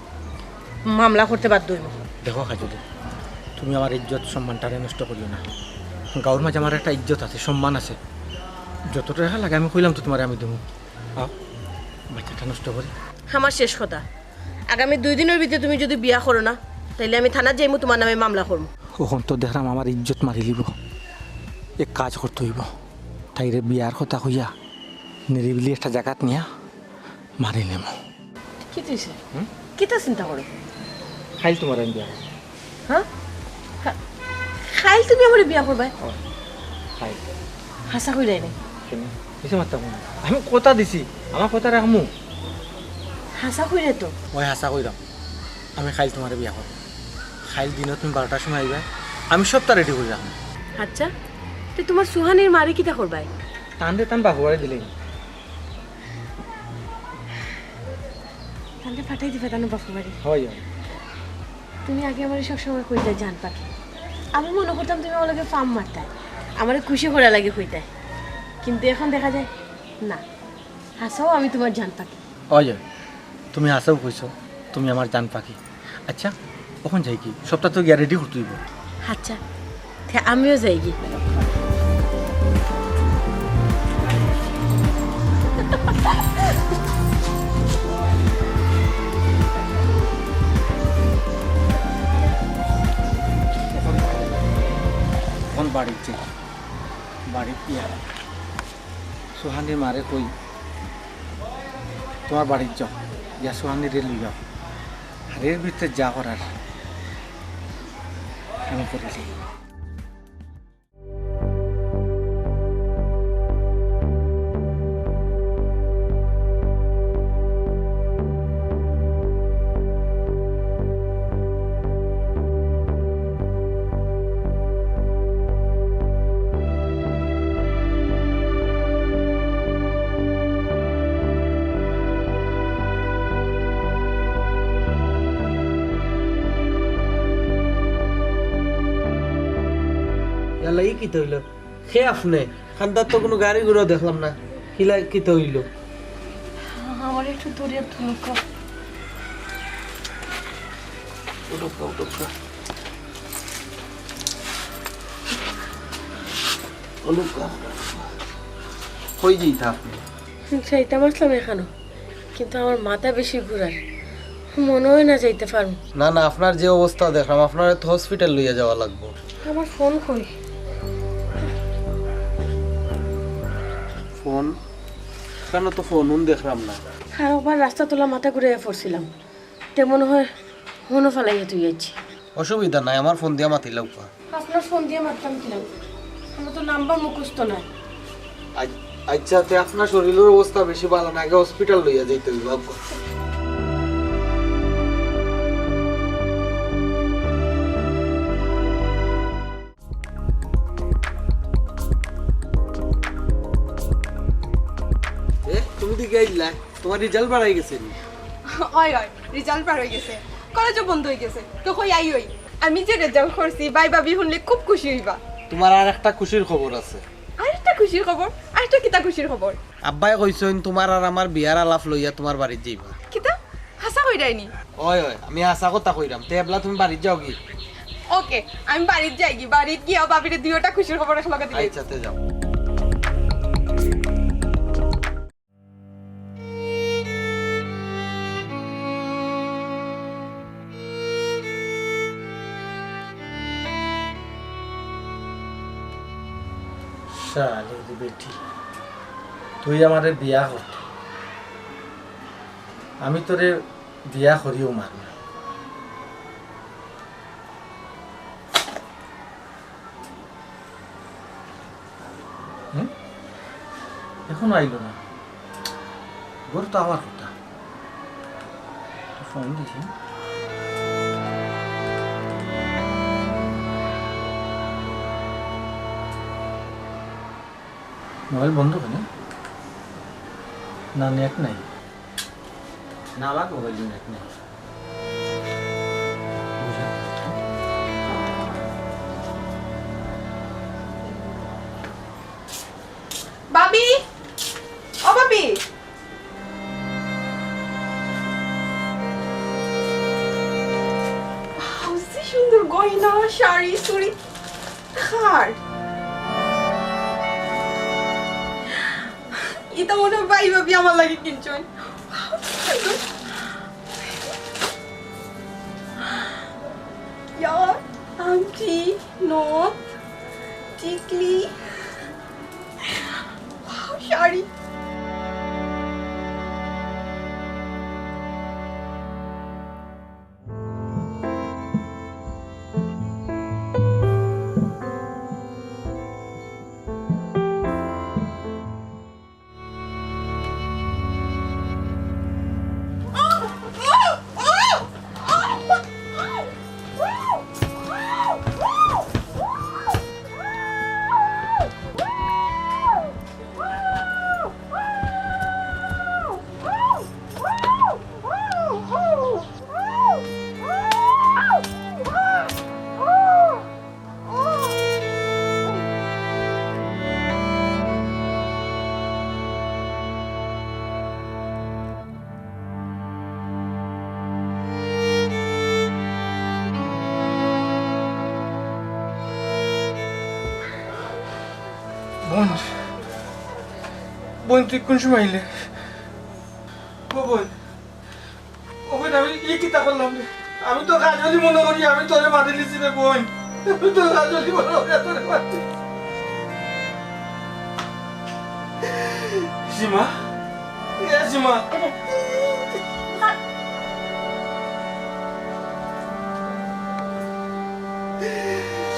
মামলা করতে বাধ্য অইমু। দেখো কাজলি, তুমি আমার ইজ্জত সম্মানটারে নষ্ট করিও না। গাঁওর মাঝে আমার একটা ইজ্জত আছে, সম্মান আছে। যত টেকা লাগে আমি কইলাম তো তুমারে আমি দিমু। আও, বাচ্চাটা নষ্ট করি। আমার শেষ কথা, আগামী দুই দিনর ভিতরে তুমি যদি বিয়া করো না, তাইলে আমি থানাত যাইমু, তুমার নামে মামলা করমু। অখন তো দেখরাম আমার ইজ্জত মারিলিবো। এক কাজ করতে অইবো, তাইরে বিয়ার কথা কইয়া নিরিবিলি একটা জাগাত নিয়া মারি নিমু। কিতা অইছে? হুম? কিতা চিন্তা করো? কাইল তুমারে আমি বিয়া করমু। হ্যাঁ? কা-, কাইল তুমি আমারে বিয়া করবায়? অয়, কাইল। হাছা কইরায় নি? কেনে? মিছা মাততাম কেনে? আমি কথা দিছি, আমার কথা রাখমু। হাছা কইরায় তো? অয়, হাছা কইরাম। আমি কাইল তুমারে বিয়া করমু। কাইল দিনো তুমি বারোটার সময় আইবায়, আমি সবটা ready করি রাখমু। আচ্ছা, তে তুমার সুহানির মারে কিতা করবায়? তানরে তান বাপর বাড়ি দিলাইমু। তানরে পাঠাই দিবায় তান বাপর বাড়ি? অয়, অয়। তুমি আগে আমারে সবসময় কইতায় জান পাখি। আমি মনো করতাম তুমি আমার লগে ফাম মারতায়, আমারে খুশি করার লাগি কইতায়। কিন্তু অখন দেখা যায় না, হাছাউ আমি তুমার জান পাখি। অয়, অয়, তুমি হাছাউ কইছো, তুমি আমার জান পাখি। আচ্ছা, অখন যাইগি? সবটা তো গিয়া ready করতে অইবো। আচ্ছা, তে আমিও যাইগি। অখন বাড়িত যাই, বাড়িত গিয়া সুহানির মারে কই, তুমার বাড়িত যাও, গিয়া সুহানিরে লইয়া আও। আর এর ভিতরে যা করার আমি করিলিমু। ইয়াল্লা, ই কিতা অইলো? কে আপনে? কান্দাত তো কুনু গাড়ি ঘোড়া দেখলাম না। কিলা, কিতা অইলো? আমারে একটু দূরে তুলুক্কা। উঠুক্কা, উঠুক্কা। উঠুক্কা। কই যাইতা আপনে? যাইতাম আছলাম এখানো, কিন্তু আমার মাথা বেশি ঘুরার, মনো অয় না যাইতে পারমু। না, না, আপনার যে অবস্থা দেখলাম, আপনারে তো hospital লইয়া যাওয়া লাগবো। আমার ফোন কই? ফোন? এখানো তো ফোন উন দেখলাম না। আর একবার রাস্তাত অলা মাথা ঘুরাইয়া পড়ছিলাম, তে মনো অয় ফোনও ফালাইয়া থুই আইছি। অসুবিধা নাই, আমার ফোন দিয়া মাতিলাউক্কা। আপনার ফোন দিয়া মাততাম কিলা? আমার তো নাম্বার মুখস্থ নাই। আই-, আইচ্ছা, তে আপনার শরীলর অবস্থা বেশি ভালা না, আগে hospital লইয়া যাইতে অইবো। এ, তুমি দি গেইলা, তুমার result বার অই গেছে নি? অয়, অয়, result বার অই গেছে। কলেজও বন্ধ অই গেছে, তো কই আই অই। আমি যে রেজাল্ট করছি, ভাই ভাবি হুনলে খুব খুশি অইবা। তুমার আর একটা খুশির খবর আছে। আরেকটা খুশির খবর? আরেকটা কিতা খুশির খবর? আব্বায় কইছইন তুমার আর আমার বিয়ার আলাপ লইয়া তুমার বাড়িত যাইবা। কিতা? হাছা কইরায়নি? অয়, অয়, আমি হাছা কথা কইরাম। তে এবলা তুমি বাড়িত যাওগি। ওকে, আমি বাড়িত যাইগি, বাড়িত গিয়া ভাবিরে দুইওটা খুশির খবর একলগে দিলে। আচ্ছা, তে যাও। শালির বেটি, তুই আমারে বিয়া করতে, আমি তোরে বিয়া করিও মারমু। হুম? এখনো আইলো না। ঘর তো আমার কথা। ফোন দিছি। মোবাইল বন্ধ কেনে? না, নেট নাই। না, আমার মোবাইল নেট নাই। ভাবি, ও ভাবি। Wow, যে সুন্দর গয়না, শাড়ি, চুড়ি। কার? ইটা মনে অয় ভাই ভাবি আমার লাগি কিনছইন। Wow, সুন্দর। ইয়ার, আংটি, নথ, টিকলি, wow, শাড়ি। বোন, বোন, তুই কোন সময় আইলে? ও বোন, ও বোন, আমি ই কিতা করলাম রে? আমি তো কাজলি মনে করি আমি তোরে মারিলিছি রে বোন। আমি তো কাজলি মনে করি তোরে মারি। সীমা, এ সীমা।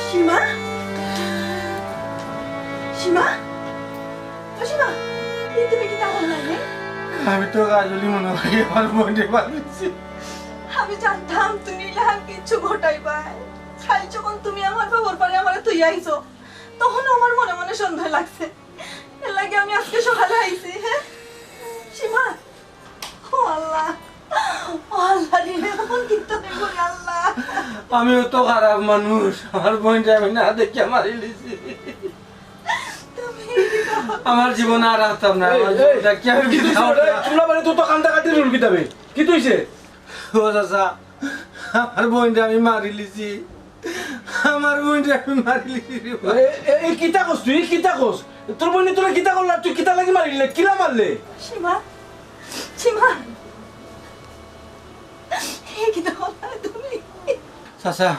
সীমা? সীমা? ও সীমা, ই তুমি কিতা করলায় রে? আমি তো কাজলি মনে করি আমার বোনরে মারিলিছি। আমি জানতাম তুমি ইলাখান কিচ্ছু ঘটাইবায়। কাইল যখন তুমি আমার বাবার পারে আমারে থইয়া আইছো, তখনও আমার মনে মনে সন্দেহ লাগছে। এর লাগি আমি আজকে সকালে আইছি, হ্যাঁ? সীমা, ও আল্লাহ, ও আল্লাহ রে, এখন কিতা অইবো রে আল্লাহ? আমিও তো খারাপ মানুষ, আমার বোনরে আমি না দেখিয়া মারিলিছি। আমার জীবন আর রাখতাম না, আমার এই, এই, জীবনটা কি আমি কি তুই খাওয়া রে? তোমরা বাড়ি তো, তো কান্দা কাটি রুল কিতাবে? কি তুইছে? ও চাচা, আমার বোনরে আমি মারিলিছি। আমার বোনরে আমি মারিলিছি রে ভাই। এ, এ, এ, কিতা কস তুই? কিতা কস? তোর বোনে তোরে কিতা করলা? তুই কিতা লাগি মারিলে? কিলা মারলে? সীমা, সীমা, এ কিতা করলা তুমি? চাচা,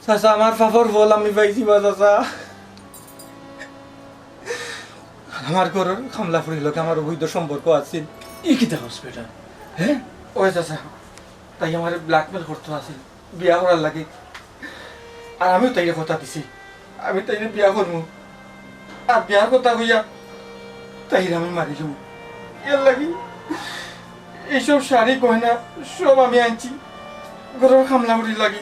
চাচা, আমার পাপর ফল আমি পাইছি বা চাচা। আমার ঘরর কামলা ফুরির লগে আমার অবৈধ সম্পর্ক আছিল। ই কিতা কস বেটা? হ্যাঁ? ওই চাচা, তাই আমারে blackmail করতো আছিল বিয়া করার লাগি। আর আমিও তাইরে কথা দিছি, আমি তাইরে বিয়া করমু। আর বিয়ার কথা কইয়া তাইরে আমি মারিলিমু। এর লাগি এইসব শাড়ি গয়না সব আমি আনছি ঘরর কামলা ফুরির লাগি।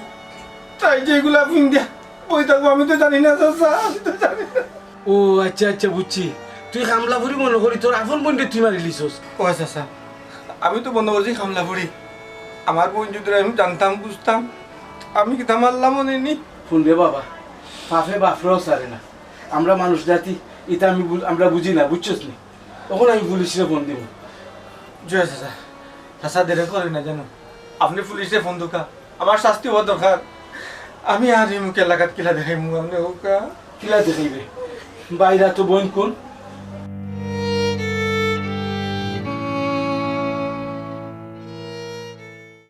তাই যে এগুলা পিন্দিয়া বই থাকবো, আমি তো জানি না চাচা, আমি তো জানি না। ও আচ্ছা, আচ্ছা, বুঝছি। তুই কামলা ফুরি মনে করি তোর আপন বোনরে তুই মারিলিছস। ও চাচা, আমি তো মনে করছি কামলা ফুরি। আমার বইন যদি আমি জানতাম, বুঝতাম, আমি কিতা মারলাম অনে নি? হুন রে বাবা, পাপে বাপরেও ছাড়ে না। আমরা মানুষ জাতি, ইতা আমি বু-, আমরা বুঝি না, বুঝছস নি? অখন আমি পুলিশরে ফোন দিমু। জি চাচা, চাচা দেরি করি না জানো, আপনে পুলিশরে ফোন দেউক্কা, আমার শাস্তি অওয়া দরকার। আমি আর ই মুখে লাগাত কিলা দেখাইমু, আপনে কউক্কা। কিলা দেখাইবে? বাইরা তো বইন কুন?